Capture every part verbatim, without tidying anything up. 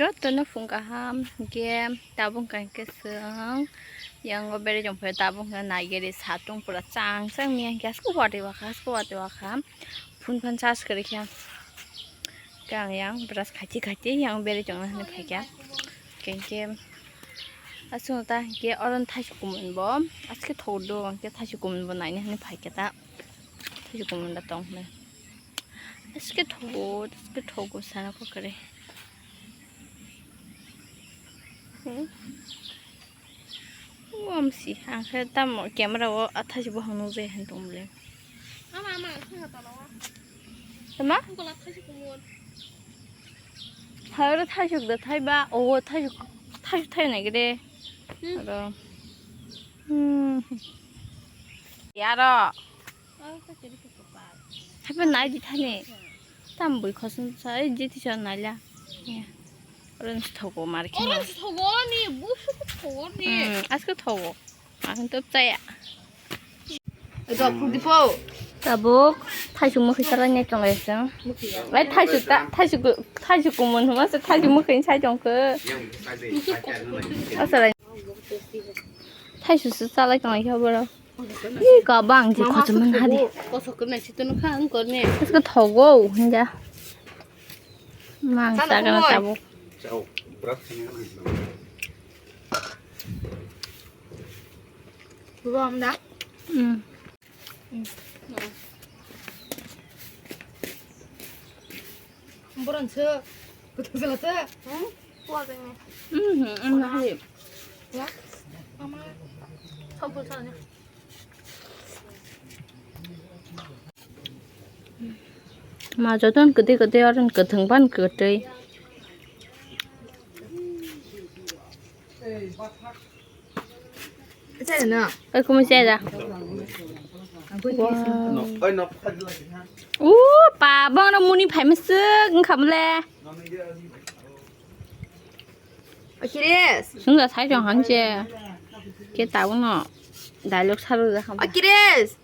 Jotono phung kaham, hwnkhe tabuk hwnkha hwnkhe chwng yango berajak phai tabuk hwnkhe naigeri satung pura chang chang miya hwnkhe asko watwi wakha, asko watwi wakha. Phone phan charge kwrwi khe. Khe ang yang brush khaiti khaiti yang berajak nani phaikha. Hwnkhe aswk ta hwnkhe oro thaichuk kumun bo aske thok do, hwnkhe thaichuk kumun bo naina hwnwi phaikha ta. Thaichuk kumun da tong hwnwi. Aske thogo, aske thogo sana ko kare. Hmm? Wamsi, ang khe tamo camera o athaji bohong nukjai han tong bole. Ama, ama, ang khe tong o. Tama? Ang kola thaichuk kumun. Hai oro thaichuk da thaiba, o thaichuk, thaichuk thai nai gede. Hmm. Oro. Hmm. Yaro. Haiba nai di thani. Tam bui khosong sa, ei, je tisa naila. Ya. Orange thogo mar khe. Orange thogo ni, busu thogo ni. Hmm, aske thogo. Ang to chaya. Ito, pudi po. Tabuk, thaichuk mukhi salai nai tong lai chwng. Ai, thaichuk ta, thaichuk, thaichuk kumun huma se, thaichuk mukhi sai tong khe. Asala. Thaichuk se salai tong lai khe boro. Ih, kabang je Mama khojom man hadi. Kosok kena situ nukha ang korne. Aske thogo hinja. Mang Tano sagana kumoi. Tabuk. Chao, brak sini kan. Bro, am da? Hmm. Boron se, kutuk sela se. Hmm? Kuat ini. Hmm, hmm, hmm, hai. Ya, mama. Sampul sana. Ma joton kwtwi kwtwi oron kwthwng ban kwtwi. Oi, kumui chai da. U pa, bono muni phai masuk wngkha mole. Akhiris. Sungja sai tong hamje. Ke tabuno dialogue saru da kham. Akhiris.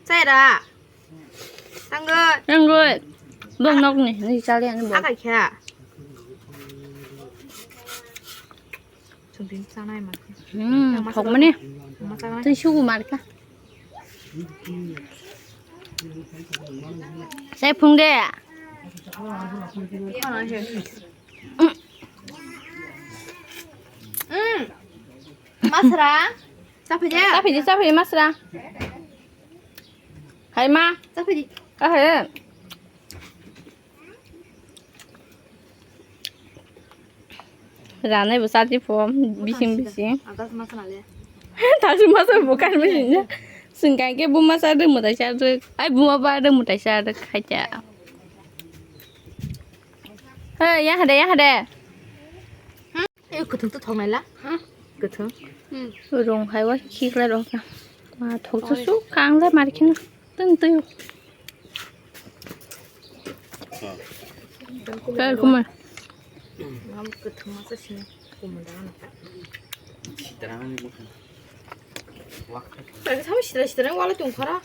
Chai da. Tangoi. Tangoi. Bong nok ni, ni chali ani bong. Akai kha. Chungting chanai ma. Hmm, thok mani. Ma chanai. Twi sugu mar kha. Sai phung de. Khana he. Hmm. Masra. Chaphidi. Chaphidi, chaphidi, masra. Hai ma. Chaphidi. Ka hai. Ranai bo chati pho, bising bising. Atas masra le. Tasu masa bo kan bising. Sengkang ke bu masa de mutai sa de. Ai bu ma ba de mutai sa de khaita. Hey, ya hade, ya hade. Ei, kwthwng to thok naila. Hmm? Kwthwng. Hmm. Rong hai wa khiklai rok na. Ma thok su su kang lai mar khin. Tun tu. Kal kumar. Ngam kwthwng ma sa sini. Kumar da na. Sitra ni mukha. Wak. Tagi sama sitra sitra wala tung khara.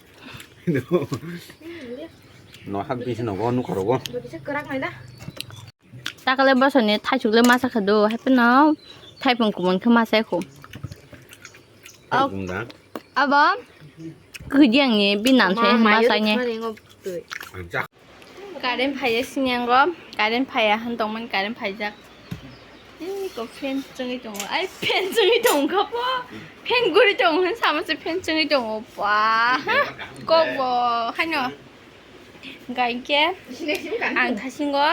No hak bisi no go nu khara go. Bisa kerak naila. Takale bosoni thaisuk le masa kha do, hai phano thaipung kumun khe masa kho. Thaipung da? Abo kwdiang ni binan se masa ni. Ang jak. Current phaiya sini ang go, current phaiya han tongman current phaijak. Ei ko fan chungwi tongo, ai fan chungwi tongo kha po, fan guri tongo han sama se fan chungwi tongo pa. Kok bo haino. Hingkha hinkhe ang thasingo,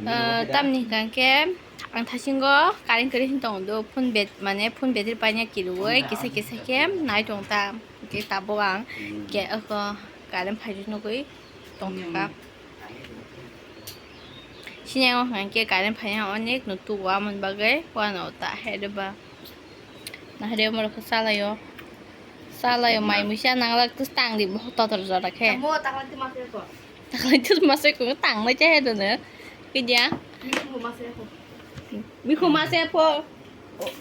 eh, tamni hingkha hinkhe ang thasingo current kwrwi hin tongo do, phone bet-, mane phone battery paina kirui kisa kisa khe nai tong ta, hinkhe tabuk ang ke oko current phai nugui tong thaka. Sini ang hingkha hinkhe current phaina onek no tugo, amoni bagwi uano ta hai rwba. Nahari omorok khe chalaio. Chalaio, mai muisa nanglak tus tang di bohok totor jora khe. Amo taklai tu masai ko. Taklai tu masai ko tang lai chai dono. Kidia? Mikhu masai ko. Mikhu masai po.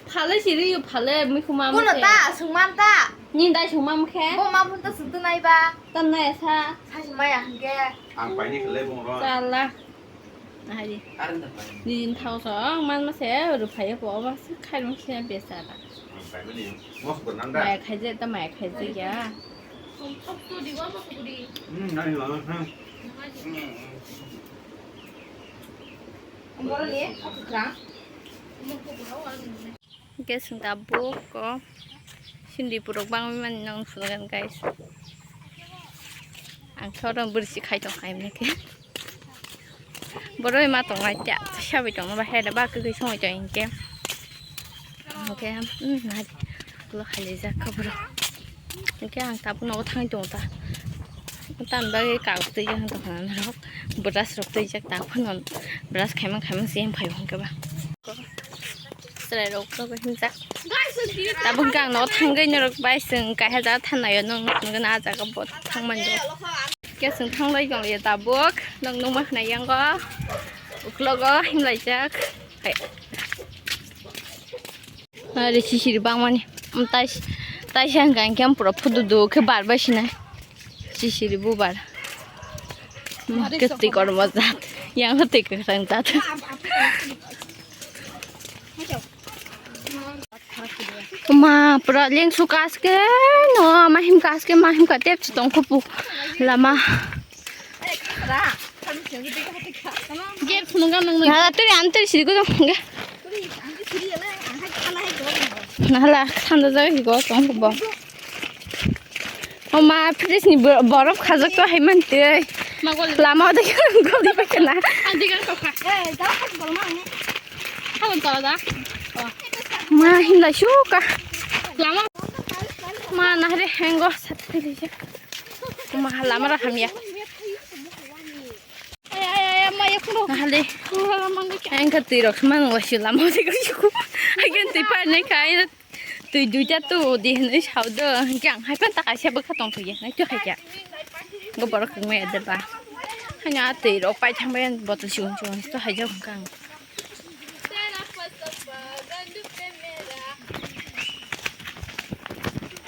Phale siri yo phale mikhu ma. Kuno ta sungman ta. Ni dai sungmam khe. Bo ma phun ta sungtu nai ba. Tam nai sa. Sa sungmaya hingke. Ang paini khle bong ro. Chala. Nini thao so ang man ma se ruphai ko ba se khai rung se besa da. Maya khaije ta maya khaije ya. Hwnkhe chwng tabuk o sindri borok bangwi mani nang phunukgani guys. Ang thoro bwrwi si khai tong hai hwnkhe. Borok ma tong lai cha cha bai tong ba hai ba kwrwi songwi tong hinkhe. Hwnkhe hmm nari ulo khailaijak kha borok. Hwnkhe ang tabuk nogo thangwi tongo ta. Tamni bagwi kagoj twijak wng tongkha norok. Brush rok twijak ta phano brush khaimang khaimang se yang phai hwnkhe ba. Chwrairok nogo himjak. Tabuk khe ang nogo thangwi norok bai chwng kaisa jaga thannaio nwng nuknugwi ah jaga bo thangmani rok. Khe chwng thanglai tonglaio tabuk. Nwng nukma khwnai yango. Uklogo himlaijak. Hai. Ari sisiri bangmani. Tais taisa hwnkha hwnkhe pura phudu du khe barbai sinai. Sisiri bubar. Khe twi kormo jat. Yang twi kwkhwrang jat. Ma pura lengsu kaske no ma him kaske ma him ka tep tong khupu lama. Gate phunukgam nang nang. Nala turi anturi siri ko dong ge. Nala thanda jaga hi go tong bo. O ma fridge ni bo-, borof khajak to hai man twi. Ma gol. Lama de gol di pa kana. Andi gan to kha. Eh, da ha gol ma ne. Ha gol to da. Ma hinda shuka. Lama. Ma nahre hengo sat thili je. Ma lama ra hamya. Hali. Engkha twi rok man wa sila mo de ko. Hagen twi par ne kai. Twi duita tu di hwnwi sao do. Hwnkhe ang hai phan ta kaisa bwkha tong thwi ya. Nai tu hai kya. Go borok kung me de ba. Hanya twi rok pai thang bai botol sigon sigon to hai jok kang.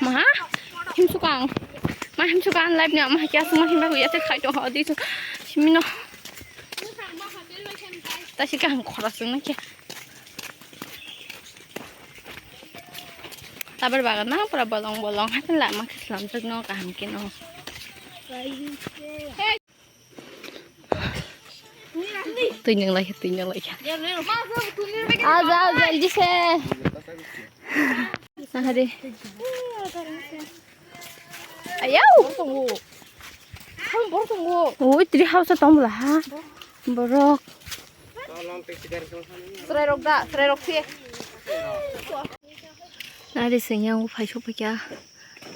Maha himsukang. Ma himsukang live ni ama kya suma himba huya te khai to ho di su. Simino. Ta si kaham khora sung na kya. Tabar bagan na pura bolong bolong ha la ma khaslam jok no kaham ke no. Twi nang lai, twi nang lai. Aja, jaldi se. Nahari. Ayau. Ui, tree house tong bwla ha. Borok. Serai rok da, serai rok se. Nari sing yang phai sopikya.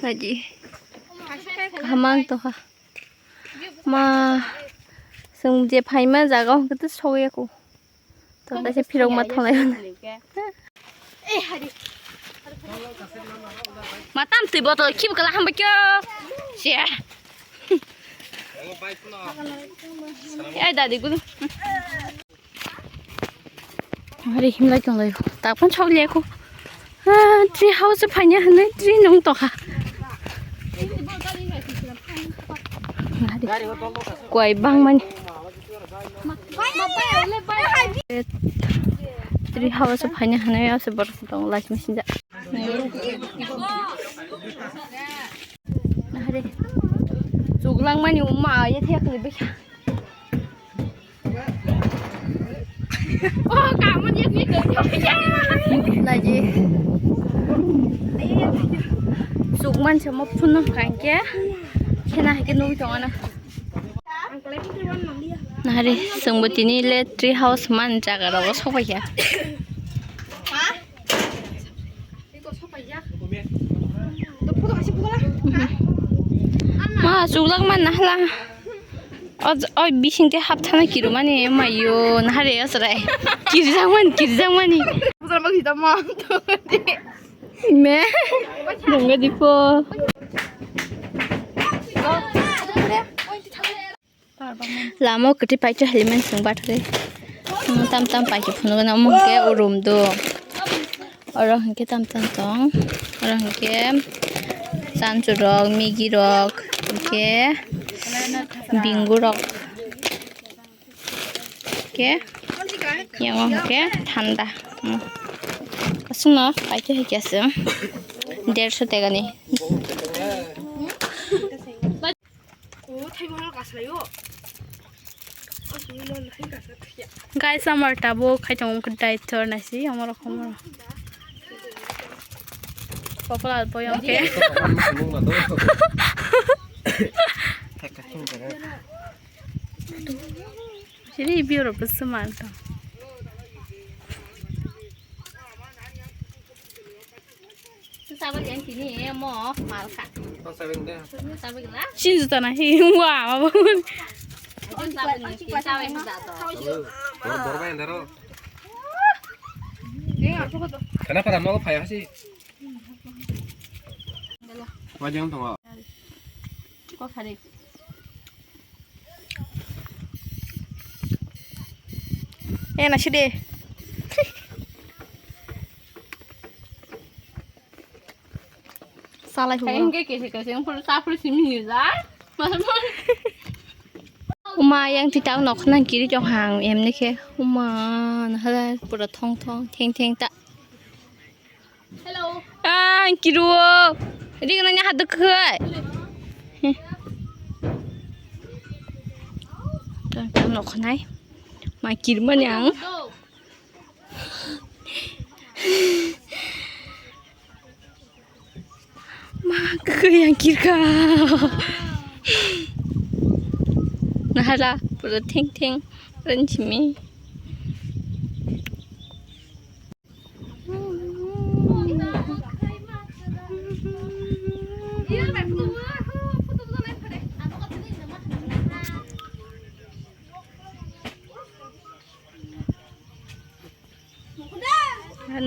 Naji. Hamang to ha. Ma, chwng je phaima jaga o hwnkhe to sogwi ya kho. To kaisa phirok ma thonglai hwnwi. Ma tam twi botol khibikla hamba kyo. Sia. Ai dadi gulu. Ari himlai tonglai. Takpan chok liya ko. Ah, tree house phaina hwnwi tree nung tokha. Ari kwai bangmani. Tree house phaina hwnwi ase borok tong lai simi sinja. Ari chuklangmani umma ya thek le bikha. Naji. Chukman se mo phunuk kangke. Khena hai ke nugui tongo na. Nahari, chwngbo tini le tree house man jaga rogo sobai ya. Ma, chuklak man na hala. O, o bising te hap thana kirumani mayo, nahare asrai. Kirjak man, kirjak mani. Me. Dongga dipo. Lama o kwtwi paithak haliman chwng bathai. Tam tam paikhe phunukgana omo hwnkhe o room do. Oro hwnkhe tam tam tong. Oro hwnkhe chanchurok, migirok, hwnkhe bingurok. Ke, yang o ke thanda. Hmm. Kasungno paikhe hai khe se dersho tegani. Guys, amar tabuk khai tongo, wngkha diet tor naisi, amar rok, amar rok. Popol alpo yang ke. Sini biyo rok bwswk man tong. Sabuk yang sini mo mal kha. Sin juta na hi wa ma bo. Sabuk yang sini sabuk yang sini. Kana para mo phai hasi. Wajang tongo. Ko khari. Eh, nasi deh. Salai hugo. Engke kese kese yang pura sapur simi ni la. Uma yang titang nok nang kiri jong hang em ni khe. Uma, nahara pura thong thong, theng theng ta. Hello. Ah, ang kiruo. Ri nang ha duk khai. Tang tang nok nai. Ma kir mani ang. Ma kiri yang kir ka. Nahara pura theng theng ran chimi.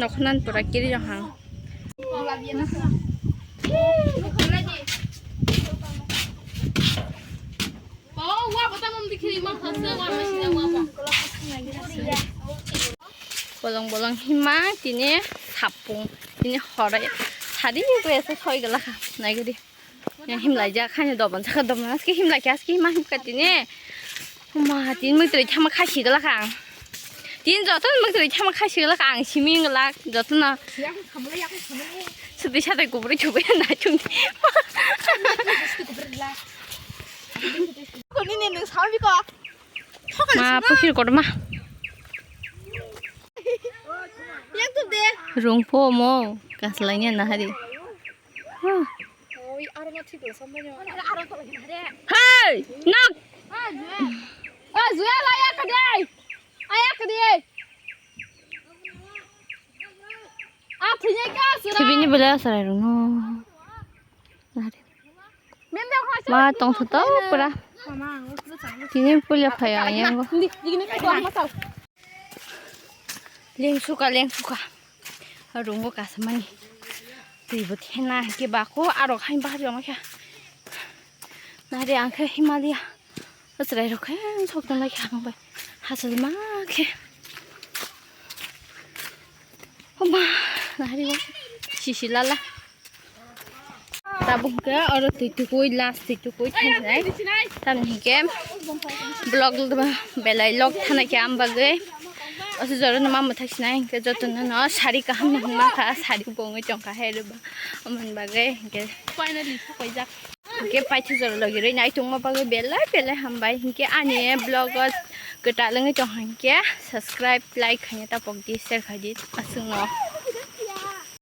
Noknan pura kiri jong hang. Bolong bolong hima tini sapung tini horai sari gue sa soi gala kha nai gidi. Yang himlai jak khaini doban saka doban aske himlai khe aske hima himkha tini. Huma tini mui twi thama khasi gala kha ang. Tini joto mui twi thama khasi gala kha ang simi gala joto na. Sudi sadai kubri chubai na chung. Koni ni nung sabi ko. Ma pukhir kotor ma. Yang tu de. Rungpo mo kaslainya nahari. Huh. Hey, nok. Ah, Zuya la ya ka de. Aya ka de. Ah, thini ka sura. Kibini bela sarai rung no. Nahari. Ma tong tho to pura. Tini puila phai ang yang go. Leng suka, leng suka. Rungo kasamani. Twi bo thena ke bako aro khain bahar jong kha. Nari ang khe Himalaya. Chwrai rok khe sok tong lai kha ang bai. Hasal ma khe. Homa, nari bo. Sisi lala. Tabuk khe oro twi tukui, last twi tukui thangnai. Tamni hwnkhe vlog belai log thanai khe ang bagwi. Oso jora no ma mwthak sinai hwnkhe jotono no sari kaham no hwnma kha, sari bo wngwi tong kha hai rwba. Omo ni bagwi hwnkhe finally sokoijak. Hwnkhe paithago jora logi rwi nai tongma bagwi belai belai hambai. Hwnkhe ani vlog o kwtal wngwi tong kha hwnkhe subscribe, like khaina tapok di, share khai di aswk no.